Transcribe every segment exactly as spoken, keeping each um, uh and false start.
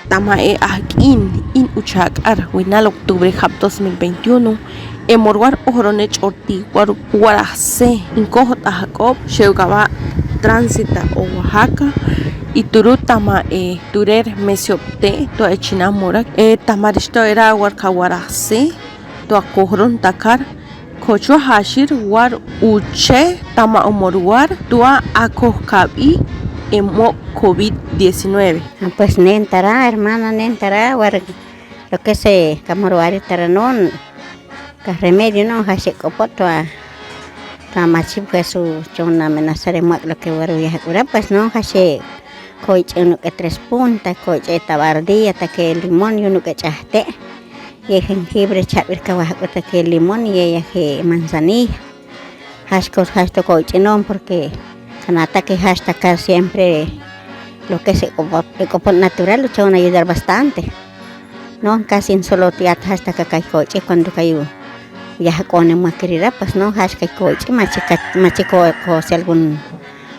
Tama e ajk'in in uchak'ar winal octubre jab dos mil veintiuno, e Moruar Ojorone Ch'orti, Warajse, Inkojt'aj K'op, Xew Kaba', Tránsita o Oaxaca, i turut tama e turer Mesiopte' to echinan Morak, e tama richto era Warajse to akojron takar, kochwa jaxir war uche tama o Moruar to akojkab'i e mok' covid diecinueve. Pues nen tara hermana, nen tara war lo que se kamoruar tara non ka remedio non jaxe k'opot to a, to a machi pues u chon amenazar e mak' lo que war u yajak'ura, pues non jaxe koych'e unuk' e tres punta, koych'e tabardilla, ta ke limón, i unuk' e ch'ajte', i e jengibre, chab'ir ka wajak'ut ta ke limón i e yaje manzanilla. Jax ko, jax to koych'e non porque kana' ta ke jax ta ka siempre lo que se k'opot, e k'opot natural u chon ayudar bastante. Non casi in solo tiat jax ta ka kay koych'e cuando kay u yajak'on e mak rira, pues non jax kay koych'e, machi ka, machi ko, kose algún,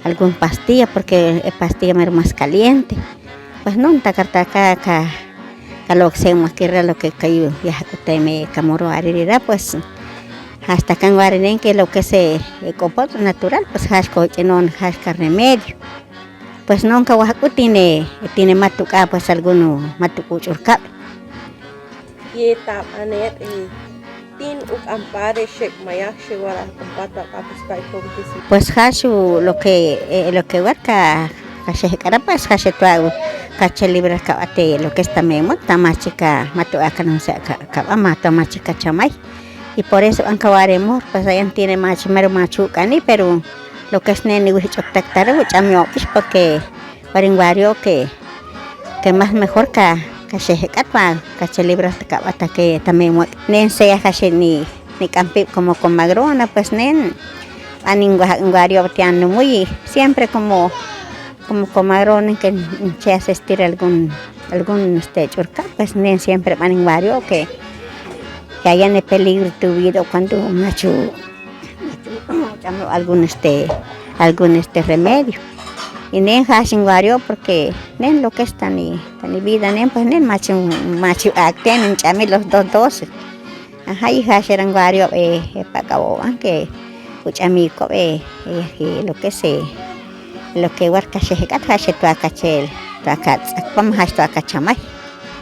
algún pastilla porque e pastilla mero más caliente. Pues non takar ta ka, ka, ka lo que se mak rira lo que kay u yajak'ut teme kamoruar rira, pues jax ta kan wari nen ke lo que se k'opot natural, pues jax koych'e non jax ka remedio. Pues non ka wajak'ut tine, tine ma tuk'a pues alguno ma tuk'u ch'urkab'. Ye ta baneri tin uk'an pare xek' mayaj xewarak k'an pata k'apis ta i covid diecinueve. Pues jaxu lo que, eh, lo que war ka, ka xejk'ara pues jaxe to a u ka chelibrar kaba te lo que esta memot ta machi ka ma to a ka no se ka, kaba ma ta machi ka chamay. I por eso an ka ware mor pues ayan tine machi mero machu k'ani pero lo que es neni wih ch'ok tak tare u ch'ami op'ix porque Warin wario ke, ke mas mejor ka, ka xejk'at wa ka chelibrar ta kaba ta ke tame mak' nen sea jaxe ni, ni k'ampib como comadrona, pues nen, bani wario tian numuyi, siempre como, como comadrona ke che asistir algún, algún, este, ch'urka, pues nen siempre bani wario ke, ke ayan e peligro tu vida cuando machu, machu, chamo algún, este, algún, este, remedio. I nen jaxin wario porque nen lo que es tani, tani vida nen, pues nen machu, machu akten, nen ch'ami los dos doce. Ajá, i jaxeran wario, eh, eh, pak'awowan ke uch'amiko, eh, eh, lo que se, lo que war ka xejk'at jaxe to a ka chel, to a ka ts'akpam jaxe to a ka chamay.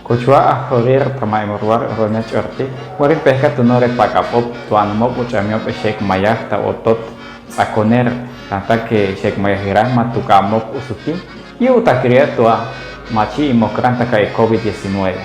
Kochwa a jorir tama i mor war rone ch'orti, warin pejka to nore pak'ab'ob to a numab' uch'amiob e xek' mayaj ta otot ts'akoner, tanta ke xek' mayaj ira ma tuk'amob usuti, i u takir to a machi i mokran ta ka i covid diecinueve.